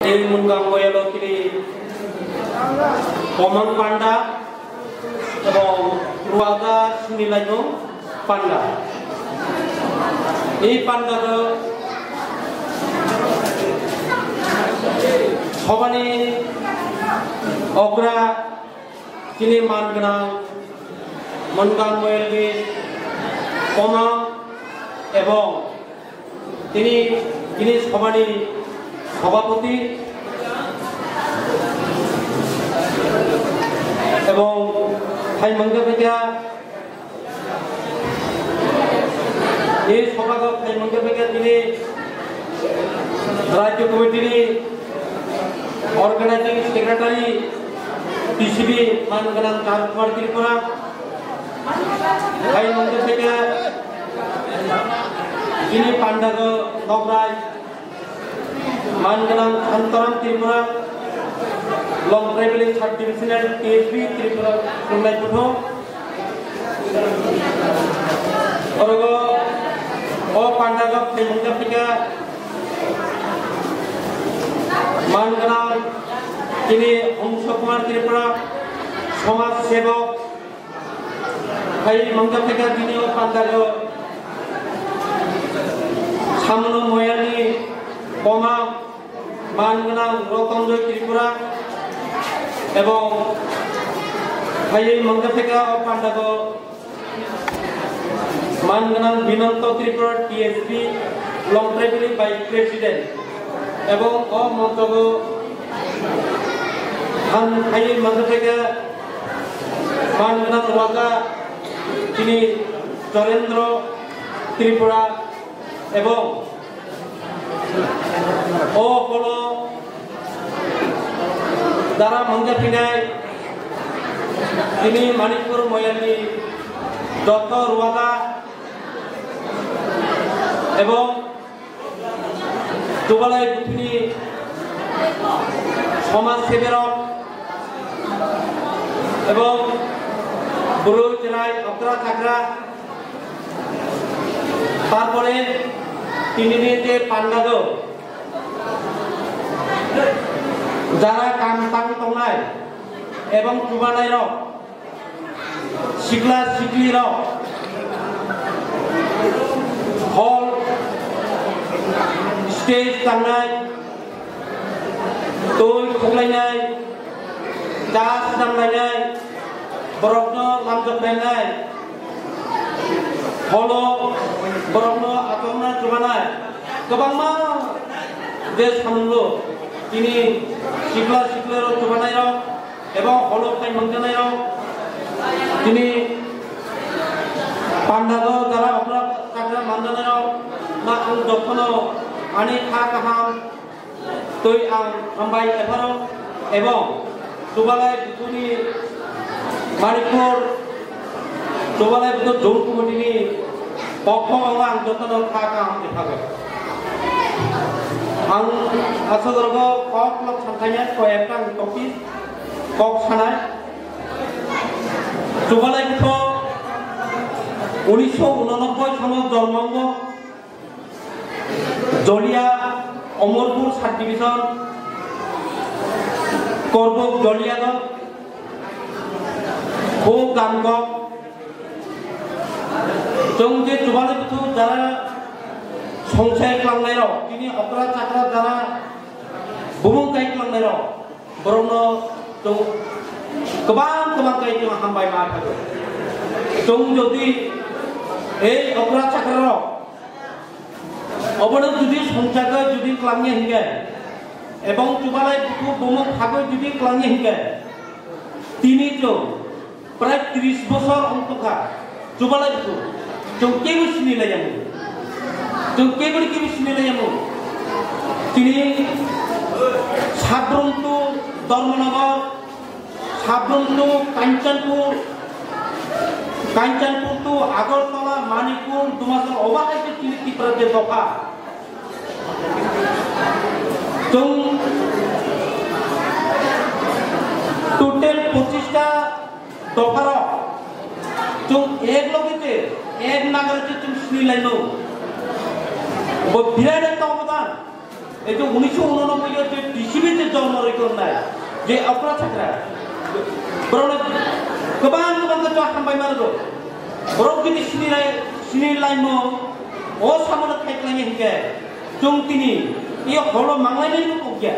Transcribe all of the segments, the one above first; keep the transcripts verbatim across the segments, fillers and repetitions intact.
Ei Mungang Moyalo tini Komang Panda ebong Ruaga Sinilaino Panda. Ei Panda do Sobani Okra tini man gwnang Mungang Moyalni Komang ebong tini, tini Sobani Sobhapoti ebong hai mangja phaikha, ei Sobhao hai mangja phaikha tini Rajya Committee ni Organizing Secretary T C B man gwnang Charu Kumar Tripura. Hai mangja phaikha tini Pandago Nokrai man gwnang Santaram Tripura, Longtrai Valley Sub Divisional T S B Tripura, Khulnai Buthu. Orogo o Pandago hai mangja phaikha man gwnang tini Hongso Kumar Tripura, Somaj Sebok. Hai mangja phaikha tini o Pandago Samono Moyalni Komang man gwnang Rotonjoy Tripura ebong hai mangja phaikha o Pandago man gwnang Binanto Tripura T S B Longtrai Valley Vice President ebong o monchogo han hai mangja phaikha man gwnang Ruaga tini Chorendro Tripura ebong o holo dara mangja phinai tini Manikpur Moyalni joto Ruaga ebong Chubalai Buthuni Somaj Seberok ebong Buru Cherai Okra Chakra, tarpore tinini je Pandago jara kam tang tongnai ebong chubanai rok, sikla sikli rok, hall, stage tangnai, twi khuklainai, chas namlainai, borokno lamjoknainai, holo borokno achomna chubanai, kwbangma je samungo tini sikla sikla rok chubanai rok, ebong holo khai mangjanai rok, tini Pandago jara okra chakra manjanai rok, na ang jotono ani kha kaham twi ang hambai epharo, ebong Chubalai Buthuni Manikpur Chubalai Buthu Zone Committee ni pokho ang jotono kha kaham ephago. Ang asogorgo kok lok santhaiya koyekta topic kok sanai. Chubalai Buthu unisho unanobboi sono jormo wngo Jolia, Omorpur Sub Division, Korbok Jolia no, Kho Gangkok, chwng je Chubalai Buthu jara songchai klangnai rok, tini okra chakra jara bumung kai klangnai rok, borokno chwng kwbang kwbang kai chwng hambai ma phaio. Chwng jodi ei okra chakra rok obono jodi songchagwi jodi klangya hinkhe, ebong Chubalai Buthu bumung phagwi jodi klangya hinkhe, tini chwng prai tris bosor wng tongkha Chubalai Buthu. Chwng kebo sini laiya mu. Chwng kebo kebo sini laiya mu. Tini Sabrum to Dharmanagar, Sabrum to Kanchanpur, Kanchanpur to Agartala, Manikpur, Dumachal, obo hai khe chini Tripura je dopha. Chwng total pochista dopha rok. Chwng ek loge je, ek nagare je chwng sini laino. Bo birat ekta obodan. Ei je unisho unanobboi o je D C Chormo rikor nai, je okra chakra, borok kwbang kwbang khe hambai mano. Borok gidi sini lai, sini laimo, o samono khai klai hinkhe, chwng tini, iyo holo manglai nai kok ya.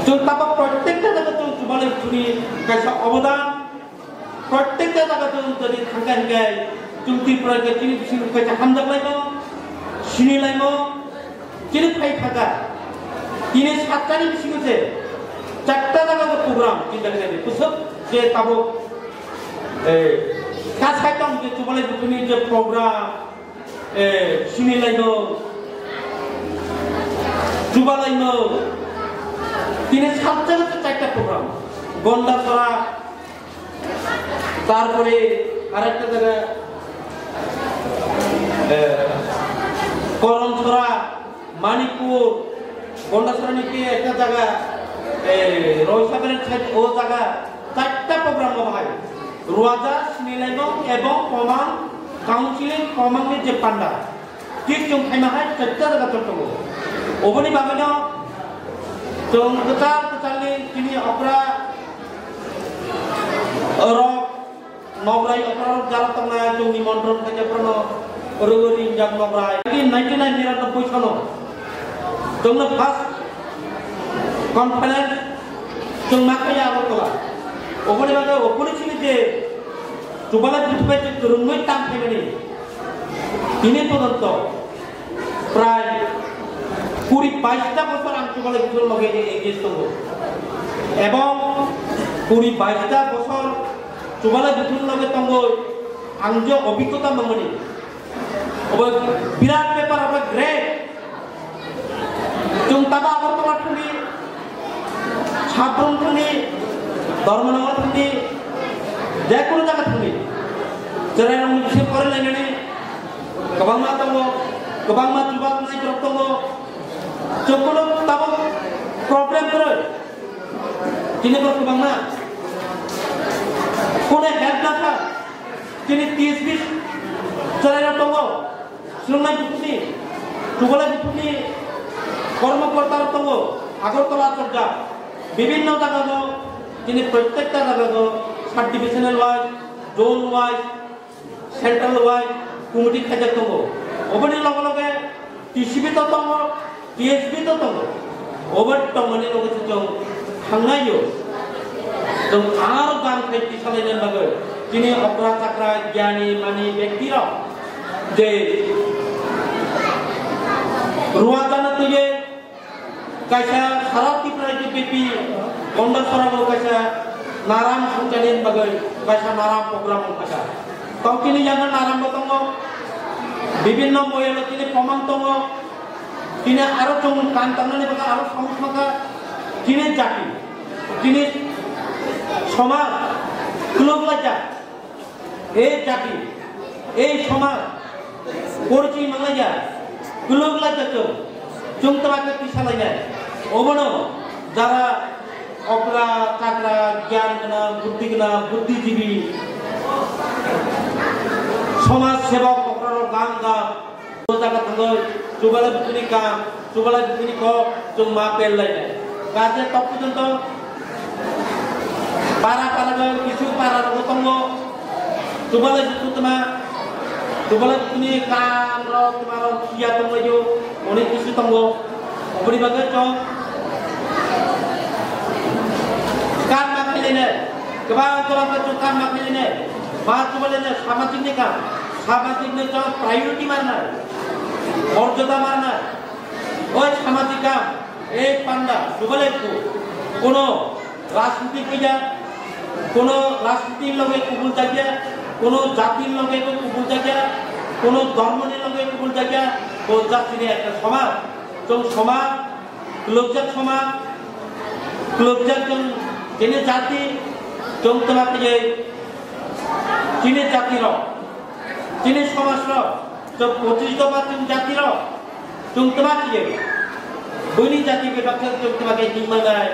Chwng tabok prottek ta jaga chwng chubalai churi kaisa obodan, prottek ta jaga chwng jodi thangkha hinkhe, chwng Tripura khe chini bisingo kaisa hamjak laimo, sini laimo, Chini phai thaka, tini sattani bisingo se charta jaga o program, chini jaga ni kusuk je tabuk, eh, kasai tong je chubalai buthuni je program, eh, sini laino, chubalai no, tini sat jaga se charta program, Gondasora, তারপরে আরেকটা জায়গা, এ, করমছড়া, মানিকপুর, গন্ডাছড়া নাকি একটা জায়গা, এ, রয়সাগরের সাইড ও জায়গা, চারটা প্রোগ্রাম হয়। রোয়াজা, সিনিলাইগং এবং কমাং কাউন্সিলিং কমাংনি যে পান্ডা। Thik chwng khaima hai chaita jaga chwng tongo. Oboni bagwino chwng kwtal kwtalni chini okra rok, nograi okra rok jara tongnai chwngni montron khaija phano rwgwi ringjak nograi. Nineteen ninety-nine niranobboi sono chwngno first conference chwng ma khaiya Agartala. Oboni bagwi ophuru chini je chubalai buthai je kwrwngwi tang khaimani tini porjonto prai kuri baista bosor ang chubalai buthuni loge engage tongo. Ebong kuri baista bosor chubalai buthuni loge tongoi ang je obhiggota mangmani. Obo birat bepar, obo great. Chwng taba Agartala thangdi, Sabrum thangdi, Dharmanagar thangdi, jekunu jaga thangdi. Chwrairokni bising pore lainani kwbangma tongo, kwbangma chuba naikrok tongo. Chwng kuno tabuk problem kwrwi. Chini borok kwbangma. Kone help nakha. Chini T S B chwrairok tongo. Swrwngnai bukhukni, chubalai bukhukni kormokortarok tongo. Agartala chorjak. Bibhinno jagao, chini prottekta jagao, sub divisional wise, zone wise, central wise committee khaijak tongo. Oboni loge loge T C B to tongo, T S B to tongo. Obo tongmani loge se chwng thangnai yo. Chwng aro jang khai tisalainani bagwi chini okra chakra, gyani mani bekti rok je ruajana twiwi kaisa sara Tripura rajyo bepi Gondasora o kaisa naram songchani bagwi kaisa naram program wngkha. Tongkini yago naram bo tongo, bibhinno moyalo chini komang tongo, chini aro chwng kam tangnani bagwi aro samung thangkha, chini jati, chini somaj khuluk laijak. Ei jati, ei somaj, porichoi manglaiya, kwlwk laijak chwng, chwng twma khe tisa lainai. Obono jara okra, chakra, gyan gwnang, buddhi gwnang, buddhijibi, somaj sebok, okra rok gam gam, O jaga thangwi chubalai bukhukni kam, chubalai bukhukni kok chwng ma pel lainai. Kaje tok porjonto para para bai kisu para rogo tongo. Chubalai bukhuk tma, chubalai bukhukni kam rok tma rok khiya tonglaio, onek kisu tongo. Oboni bagwi chwng kam ma khailene, kwbang kwbang khe chwng kam ma khailene, ma chubalene samajikni kam, samajikni chwng priority marnai. Morjada marna, oi samajik kam, ei panda, chubalai bukhuk, kono rajniti kija, kono rajniti loge kubul jakya, kono jati loge kubul jakya, kono dhormo ni loge kubul jakya, o jati ni ekta somaj, chwng somaj, kwlwkjak somaj, kwlwkjak chwng chini jati, chwng twma khe chini jati rok, chini somaj rok, chwng pochis dopha chwng jati rok, chwng twma khe buini jati bai baksa chwng twma khe himmanai,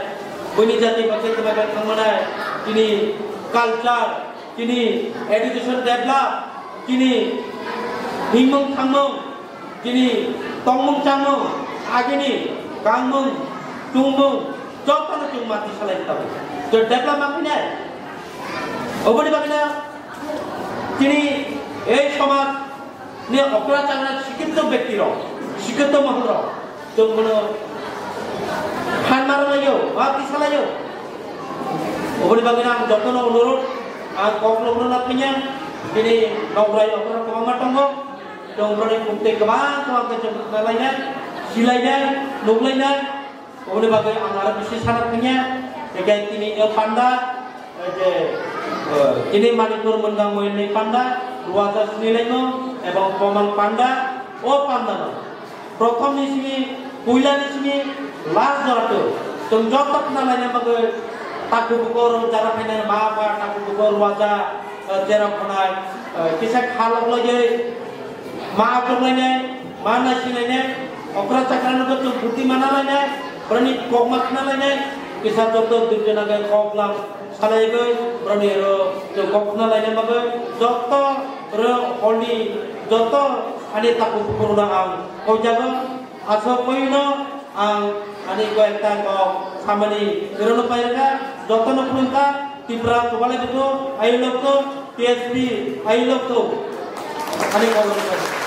buini jati baksa twma khe thangmanai, chini culture, chini education develop, chini himung thangmung, chini tongmung chamung, agini kangmung, Chwngmung jotono chwng mati salai tabuk. Chwng develop ma khainai. Oboni bagwino chini ei somaj ni okra chakra sikito bekti rok, sikito mohol rok chwng bono phan maro laio, mati salaio. Oboni bagwino ang jotono onurod, ang kok logro na phinya, chini nograi okra kwbangma tongo. Chwng boroni khumtwi kwbang kwbang khe chwng khna lainai, si lainai, nuk lainai. Oboni bagwi ang aro bisi sana thangya, hwnkhe tini o panda, eh, je, eh, tini Manipur Mundang Moyonni panda, Ruaja Snilaino, ebong Komang panda, o pandano. Prothom ni simi, puila ni simi, last jora to. Chwng joto khna laina bagwi, taku bukur, jara phaina ma ba, taku bukur, Ruaja, eh, jera khonai, eh, kisa khalok lagwi, ma atok lainai, ma naising lainai, okra chakra no chwng buti mana lainai, boroni kok ma khna lainai, kisa joto dujona gai kok lam salai gai, boroni ro chwng kok khna lainai bagwi, joto ro holi, joto ani taku bukur no ang koi jago, aswk koi no ang ani koi ekta kok samani ro no pai rwkha, joto no khulum kha, Tipra Kubalai Buthu, I love to, T S P, I love to. Ani kok no pai.